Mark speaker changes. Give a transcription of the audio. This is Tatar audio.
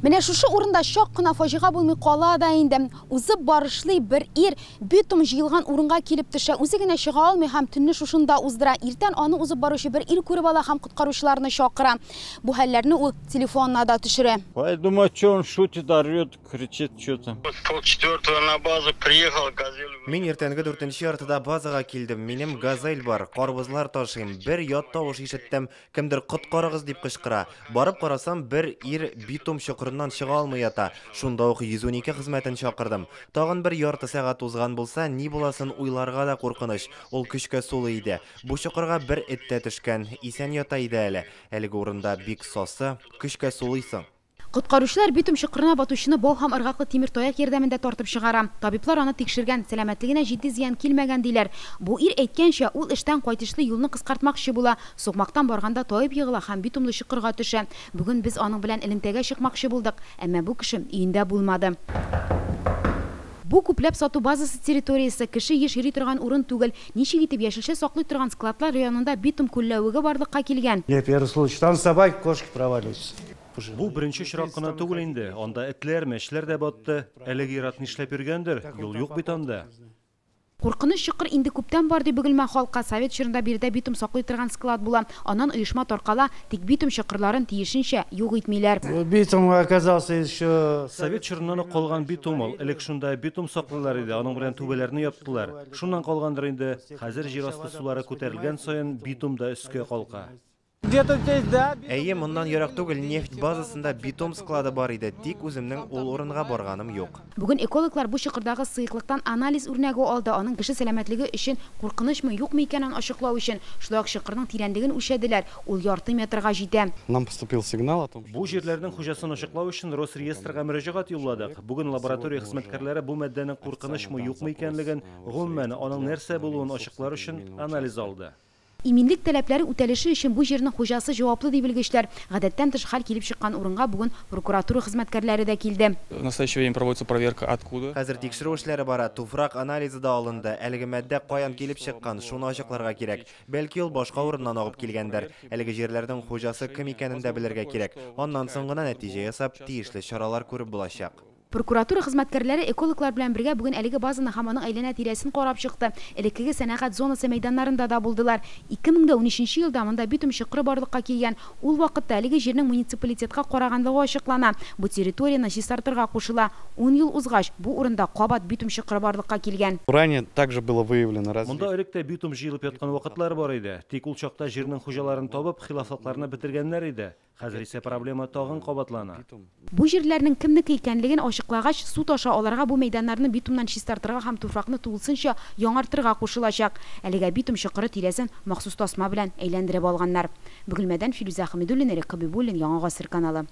Speaker 1: Менә шушы урында чак кына фаҗига булмый кала да инде. Узып барышлый бер ир битум җыелган урынга килеп төшә. Үзе генә чыга алмый һәм төнне шушында уздыра. Иртән аны узып баручы бер ир күреп ала һәм коткаручыларны чакыра. Бу хәлләрне ул телефонына да төшерә.
Speaker 2: Я думаю, что он шутит, орет, кричит что-то.
Speaker 3: 3:30 на базу приехал, «Газель».
Speaker 4: Мин иртәнге дүртенче яртыда базага килдем. Минем «Газель» бар, карбызлар ташыйм. Бер ят тавыш ишеттем. Кемдер «Коткарыгыз!» дип кычкыра. Барып карасам, бер ир битум чокырыннан чыга алмый ята. Шунда ук 112 хезмәтен чакырдым. Тагын бер ярты сәгать узган булса, ни буласын уйларга да куркыныч. Ул көчкә сулый иде. Бу чокырга бер эт тә төшкән. Исән ята иде әле. Әлеге урында бик сасы, көчкә сулыйсың.
Speaker 1: Коткаручылар битум чокырына батучыны бау һәм ыргаклы тимер таяк ярдәмендә тартып чыгара. Табиблар аны тикшергән, сәламәтлегенә җитди зыян килмәгән, диләр. Бу ир әйткәнчә, ул эштән кайтышлый юлны кыскартмакчы була. Сукмактан барганда таеп егыла һәм битумлы чокырга төшә. Бүген без аның белән элемтәгә чыкмакчы булдык, әмма бу кеше өендә булмады. Бу күпләп сату базасы территориясе, кеше еш йөри торган урын түгел. Ничек итеп яшелчә саклый торган складлар янында битум күлләвеге барлыкка килгән?
Speaker 5: Не первый случай. Там собаки, кошки проваливаются.
Speaker 6: Бу беренче очрак кына түгел инде. Анда этләр, мәчеләр дә батты. Әлеге ир-ат нишләп йөргәндер? Юл юк бит анда.
Speaker 1: Куркыныч чокыр инде күптән бар, ди Бөгелмә халкы. Совет чорында биредә битум саклый торган склад була. Аннан оешма таркала, тик битум чокырларын тиешенчә юк итмиләр.
Speaker 5: Битум оказался еще.
Speaker 6: Совет чорыннан ук калган битум ул. Элек шунда битум саклыйлар иде, аның белән түбәләрне яптылар. Шуннан калгандыр инде. Хәзер җир асты сулары күтәрелгән саен битум да өскә калка.
Speaker 5: Где-то здесь, да?
Speaker 4: Әйе, моннан ерак түгел нефть базасында битум склады бар иде, тик үземнең ул урынга барганым юк.
Speaker 1: Бүген экологлар бу чокырдагы сыеклыктан анализ үрнәге алды, аның кеше сәламәтлеге өчен куркынычмы, юкмы икәнен ачыклау өчен. Шулай ук чокырның тирәнлеген үлчәделәр, ул ярты метрга җитә.
Speaker 7: Нам поступил сигнал о том,
Speaker 6: Бу җирләрнең хуҗасын ачыклау өчен Росреестрга мөрәҗәгать юлладык. Бүген лаборатория хезмәткәрләре бу матдәнең куркынычмы, юкмы икәнлеген, гомумән, аның нәрсә булуын ачыклар өчен анализ алды.
Speaker 1: Иминлек таләпләре үтәлеше өчен бу җирнең хуҗасы җаваплы, ди белгечләр. Гадәттән тыш хәл килеп чыккан урынга бүген прокуратура хезмәткәрләре дә килде.
Speaker 8: В настоящее время проводится проверка, откуда.
Speaker 4: Хәзер тикшерү эшләре бара, туфрак анализы да алынды. Әлеге матдә каян килеп чыккан, шуны ачыкларга кирәк. Бәлки ул башка урыннан агып килгәндер. Әлеге җирләрнең хуҗасы кем икәнен дә белергә кирәк. Аннан соң гына нәтиҗә ясап, тиешле чаралар күреп булачак.
Speaker 1: Прокуратура хезмәткәрләре экологлар белән бергә бүген әлеге базаны һәм аның әйләнә-тирәсен карап чыкты. Элеккеге сәнәгать зонасы мәйданнарында да булдылар. 2013 елда монда битум чокыры барлыкка килгән. Ул вакытта әлеге җирнең муниципалитетка караганлыгы ачыклана. Бу территорияне чистартырга кушыла. 10 ел узгач, бу урында кабат битум чокыры барлыкка килгән.
Speaker 7: Ранее также было выявлено
Speaker 6: Монда
Speaker 7: различие.
Speaker 6: элек тә битум җыелып яткан вакытлар бар иде. Тик ул чакта җирнең хуҗаларын табып, хилафлыкларны бетергәннәр иде. Хәзер исә проблема тагын кабатлана.
Speaker 1: Бу җирләрнең кемнеке икәнлеген ачыклагач, суд аша аларга бу мәйданнарны битумнан чистартырга һәм туфракны тулысынча яңартырга кушылачак. Әлегә битум чокыры тирәсен махсус тасма белән әйләндереп алганнар. Бөгелмәдән Филүзә Хәмидуллина, Ирек Хәбибуллин, Яңа Гасыр каналы.